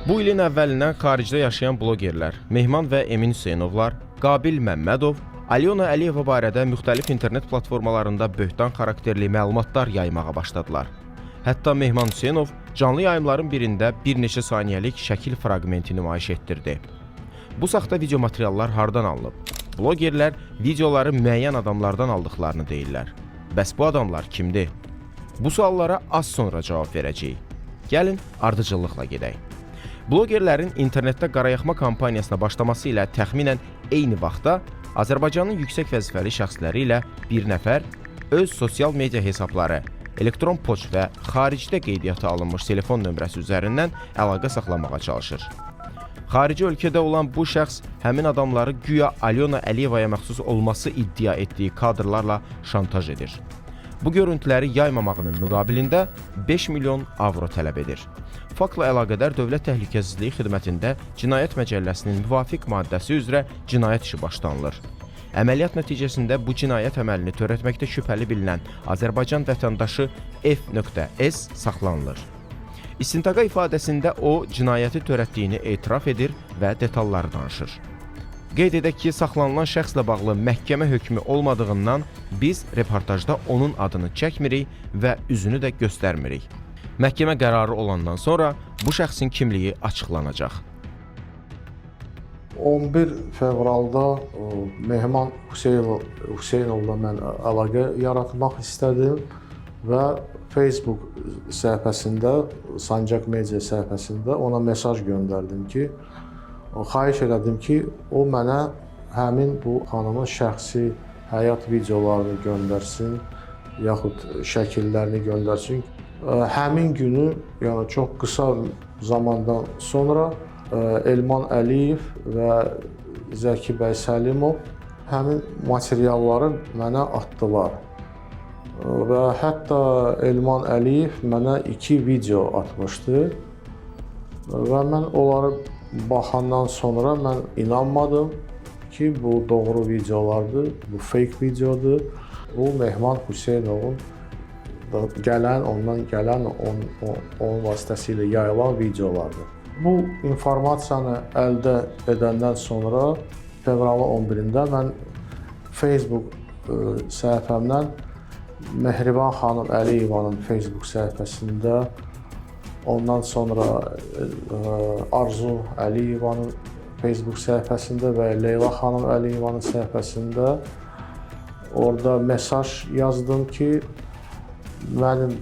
Bu ilin əvvəlindən xaricdə yaşayan blogerlər Mehman və Emin Hüseynovlar, Qabil Məmmədov, Alyona Əliyeva barədə müxtəlif internet platformalarında böhtan xarakterli məlumatlar yaymağa başladılar. Hətta Mehman Hüseynov canlı yayımların birində bir neçə saniyəlik şəkil fraqmenti nümayiş etdirdi. Bu saxta video materiallar hardan alınıb? Blogerlər videoları müəyyən adamlardan aldıqlarını deyirlər. Bəs bu adamlar kimdir? Bu suallara az sonra cavab verəcəyik. Gəlin ardıcıllıqla gedək. Blogerlərin internetdə qarayaxma kampaniyasına başlaması ilə təxminən eyni vaxtda Azərbaycanın yüksək vəzifəli şəxsləri ilə bir nəfər öz sosial media hesabları, elektron poçt və xaricdə qeydiyyata alınmış telefon nömrəsi üzərindən əlaqə saxlamağa çalışır. Xarici ölkədə olan bu şəxs həmin adamları güya Alyona Əliyevaya məxsus olması iddia etdiyi kadrlarla şantaj edir. Bu görüntüləri yaymamağının müqabilində 5 milyon avro tələb edir. Faktla əlaqədar Dövlət Təhlükəsizliyi Xidmətində Cinayət Məcəlləsinin müvafiq maddəsi üzrə cinayət işi başlanılır. Əməliyyat nəticəsində bu cinayət əməlini törətməkdə şübhəli bilinən Azərbaycan vətəndaşı F.S saxlanılır. İstintaqa ifadəsində o cinayəti törətdiyini etiraf edir və detalları danışır. Qeyd edək ki, saxlanılan şəxslə bağlı məhkəmə hökmü olmadığından biz reportajda onun adını çəkmirik və üzünü də göstərmirik. Məhkəmə qərarı olandan sonra bu şəxsin kimliyi açıqlanacaq. 11 fevralda Mehman Hüseynovla mən əlaqə yaratmaq istədim və Facebook səhifəsində, Sancaq Media səhifəsində ona mesaj göndərdim ki, xahiş elədim ki, o mənə həmin bu xanımın şəxsi həyat videolarını göndərsin, yaxud şəkillərini göndərsin. Həmin günü, yəni çox qısa zamandan sonra Elman Əliyev və Zəki bəy Səlimov həmin materialları mənə atdılar. Və hətta Elman Əliyev mənə 2 video atmışdı. Və mən onları baxandan sonra mən inanmadım ki, bu doğru videolardır, bu fake videodur. Bu Mehman Hüseynovun gələn, ondan gələn, onun vasitəsilə yayılan videolardır. Bu informasiyanı əldə edəndən sonra fevralın 11-də mən Facebook səhifəmdən Mehriban xanım Əliyevanın Facebook səhifəsində, ondan sonra Arzu Əliyevanın Facebook səhifəsində və Leyla xanım Əliyevanın səhifəsində orada mesaj yazdım ki, mənim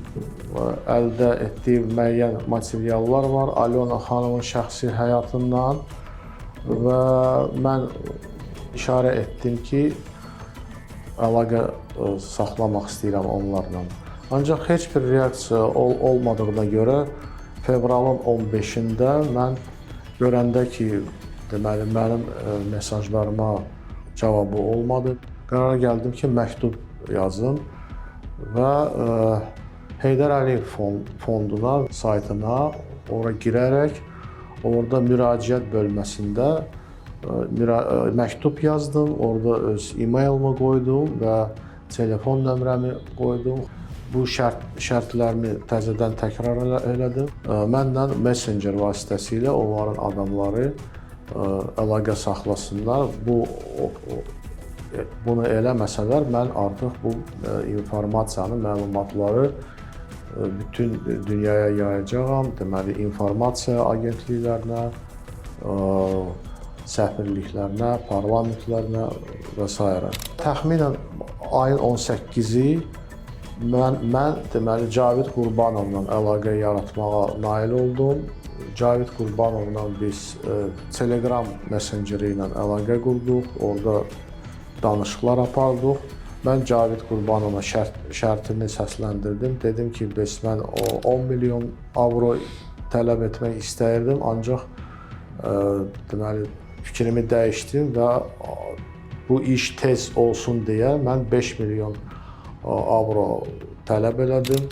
əldə etdiyim müəyyən materiallar var Alyona xanımın şəxsi həyatından və mən işarə etdim ki, əlaqə saxlamaq istəyirəm onlarla. Ancaq heç bir reaksiya olmadığına görə fevralın 15-də mən görəndə ki, deməli mənim mesajlarıma cavabı olmadı, qərara gəldim ki, məktub yazım və Heydər Əliyev fonduna, saytına ora girərək orada müraciət bölməsində məktub yazdım. Orada öz e-mailimi qoydum və telefon nömrəmi qoydum. Bu şərtlərimi təzədən təkrar elədim. Məndən Messenger vasitəsilə onların adamları əlaqə saxlasınlar. Bunu eləməsələr mən artıq bu informasiyanı, məlumatları bütün dünyaya yayacağam. Deməli, informasiya agentliklərinə, səfirliklərinə, parlamentlərinə və s. Təxminən ayın 18-i mən deməli Cavid Qurbanovla əlaqə yaratmağa nail oldum. Cavid Qurbanovla biz Telegram messenceri ilə əlaqə qurduq. Orada danışıqlar apardıq. Mən Cavid Qurbanova şərtimi səsləndirdim. Dedim ki, bəs mən o 10 milyon avro tələb etmək istəyirdim, ancaq deməli fikrimi dəyişdim və bu iş tez olsun deyə mən 5 milyon avro tələb elədim.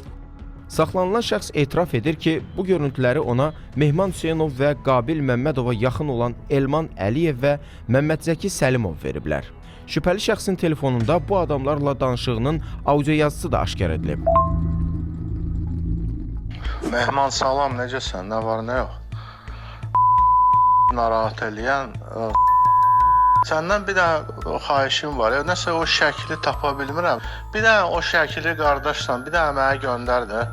Saxlanılan şəxs etiraf edir ki, bu görüntüləri ona Mehman Hüseynov və Qabil Məmmədova yaxın olan Elman Əliyev və Məmmədzəki Səlimov veriblər. Şübhəli şəxsin telefonunda bu adamlarla danışığının audio yazısı da aşkar edilib. Mehman salam, necəsən? Nə var, nə yox? Narahat eləyən səndən bir dənə xahişim var. Ya, nəsə o şəkli tapa bilmirəm. Bir dənə o şəkli qardaşsan, bir dənə mənə göndər də.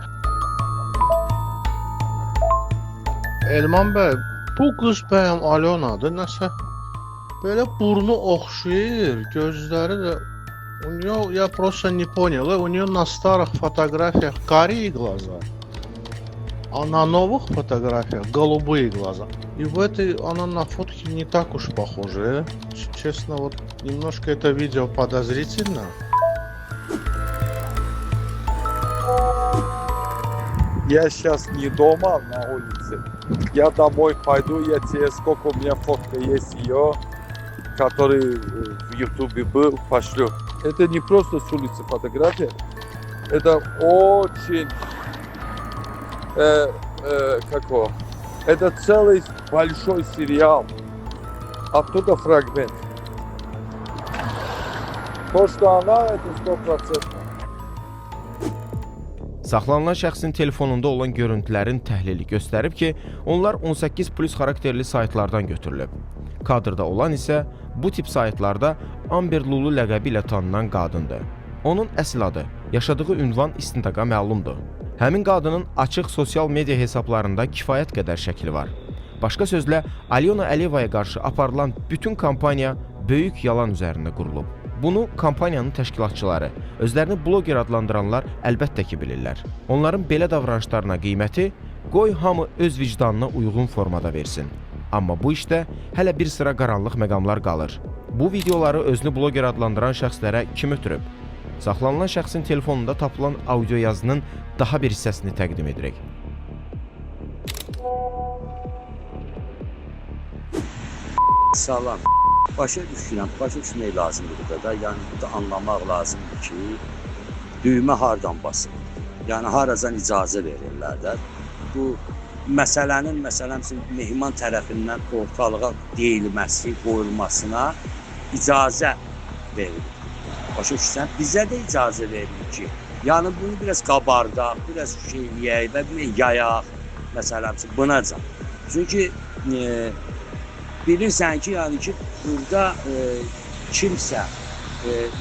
Elman bəy, bu qız bəyəm Alonadır, nəsə belə burnu oxşayır, gözləri də. У нее, я просто не понял, у нее на старых фотографиях карие глаза, а на новых фотографиях голубые глаза. И в этой она на фотке не так уж похожа. Честно, вот немножко это видео подозрительно. Я сейчас не дома, на улице. Я домой пойду, я тебе, сколько у меня фотка есть ее, который в Ютубе был, пошлю. Это не просто с улицы фотография, это очень, как его, это целый большой сериал. Оттуда фрагмент. То, что она, это 100%. Saxlanılan şəxsin telefonunda olan görüntülərin təhlili göstərib ki, onlar 18+ xarakterli saytlardan götürülüb. Kadrda olan isə bu tip saytlarda Amber Lulu ləqəbi ilə tanınan qadındır. Onun əsl adı, yaşadığı ünvan istintaqa məlumdur. Həmin qadının açıq sosial media hesablarında kifayət qədər şəkli var. Başqa sözlə, Alyona Əliyevaya qarşı aparılan bütün kampaniya böyük yalan üzərində qurulub. Bunu kampaniyanın təşkilatçıları, özlərini bloger adlandıranlar əlbəttə ki bilirlər. Onların belə davranışlarına qiyməti qoy hamı öz vicdanına uyğun formada versin. Amma bu işdə hələ bir sıra qaranlıq məqamlar qalır. Bu videoları özünü bloger adlandıran şəxslərə kim ötürüb? Saxlanılan şəxsin telefonunda tapılan audio yazının daha bir hissəsini təqdim edirik. Salam. Başa düşürəm, başa düşmək lazımdır burada da. Yəni burada anlamaq lazımdır ki, düymə hardan basılır? Yəni haracan icazə verirlər də. Bu məsələnin, məsələn, mehman tərəfindən ortalığa deyilməsi, qoyulmasına icazə verilir. Başa düşürsən? Bizə də icazə verilir ki, yəni bunu biraz qabardaq, biraz şey eləyək və yayaq, məsələn, bunacan. Çünki bilirsən ki, yəni ki, burada kimsə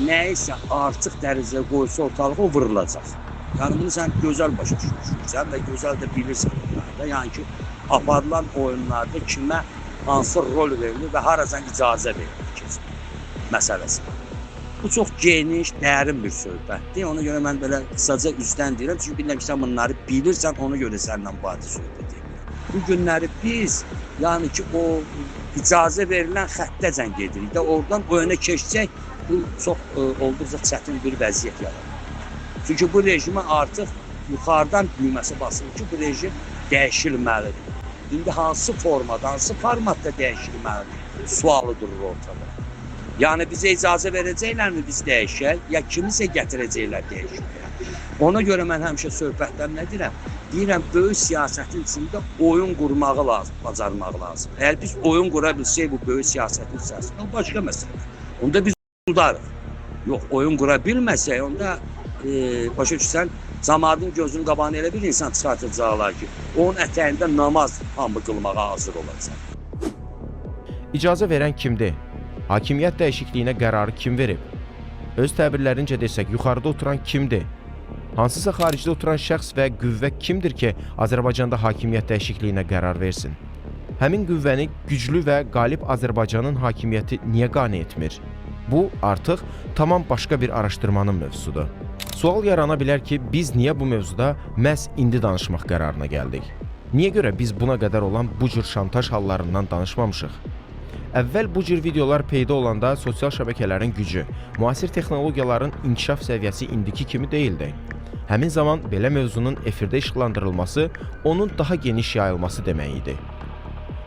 nəyisə artıq dərəcədə qoysa ortalığa, o vurulacaq. Yəni bunu sən gözəl başa düşmüşsən və gözəl də bilirsən onlarda. Yəni ki, aparılan oyunlarda kimə hansı rol verilir və haracan icazə verilir keçmək məsələsi. Bu çox geniş, dərin bir söhbətdir. Ona görə mən belə qısaca üzdən deyirəm. Çünki bilirəm ki, sən bunları bilirsən, ona görə səninlə bu barədə söhbət edirəm. Bu günləri biz, yəni ki, o icazə verilən xəttəcən gedirik də, oradan o yönə keçsək, bu çox olduqca çətin bir vəziyyət yaranır. Çünki bu rejimə artıq yuxarıdan düyməsi basılır ki, bu rejim dəyişilməlidir. İndi hansı formada, hansı formatda dəyişilməlidir sualı durur ortada. Yəni bizə icazə verəcəklərmi biz dəyişək, ya kimisə gətirəcəklər dəyişməyə. Ona görə mən həmişə söhbətlərim nə deyirəm? Deyirəm, böyük siyasətin içində oyun qurmağı lazım, bacarmaq lazım. Əgər biz oyun qura bilsək bu böyük siyasətin içərisində, o başqa məsələ. Onda biz udarıq. Yox, oyun qura bilməsək, onda başa düşsən, camaatın gözünün qabağına elə bir insan çıxartacaqlar ki, onun ətəyində namaz hamı qılmağa hazır olacaq. İcazə verən kimdir? Hakimiyyət dəyişikliyinə qərarı kim verib? Öz təbirlərincə desək, yuxarıda oturan kimdir? Hansısa xaricdə oturan şəxs və qüvvə kimdir ki, Azərbaycanda hakimiyyət dəyişikliyinə qərar versin? Həmin qüvvəni güclü və qalib Azərbaycanın hakimiyyəti niyə qane etmir? Bu, artıq tamam başqa bir araşdırmanın mövzusudur. Sual yarana bilər ki, biz niyə bu mövzuda məhz indi danışmaq qərarına gəldik? Niyə görə biz buna qədər olan bu cür şantaj hallarından danışmamışıq? Əvvəl bu cür videolar peyda olanda sosial şəbəkələrin gücü, müasir texnologiyaların inkişaf səviyyəsi indiki kimi deyildi. Həmin zaman belə mövzunun efirdə işıqlandırılması onun daha geniş yayılması demək idi.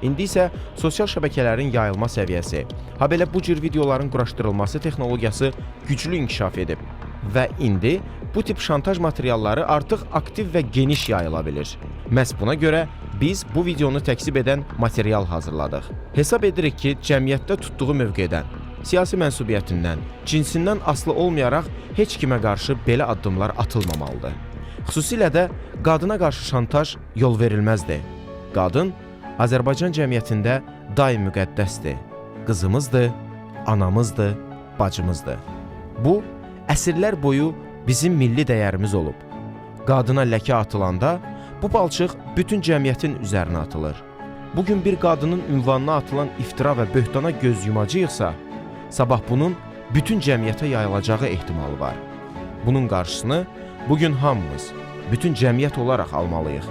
İndi isə sosial şəbəkələrin yayılma səviyyəsi, habelə bu cür videoların quraşdırılması texnologiyası güclü inkişaf edib və indi bu tip şantaj materialları artıq aktiv və geniş yayıla bilir. Məhz buna görə biz bu videonu təkzib edən material hazırladıq. Hesab edirik ki, cəmiyyətdə tutduğu mövqedən, siyasi mənsubiyyətindən, cinsindən asılı olmayaraq heç kimə qarşı belə addımlar atılmamalıdır. Xüsusilə də qadına qarşı şantaj yol verilməzdi. Qadın Azərbaycan cəmiyyətində daim müqəddəsdir. Qızımızdır, anamızdır, bacımızdır. Bu əsrlər boyu bizim milli dəyərimiz olub. Qadına ləkə atılanda bu palçıq bütün cəmiyyətin üzərinə atılır. Bu gün bir qadının ünvanına atılan iftira və böhtana göz yumacağıqsa, sabah bunun bütün cəmiyyətə yayılacağı ehtimalı var. Bunun qarşısını bu gün hamımız, bütün cəmiyyət olaraq almalıyıq.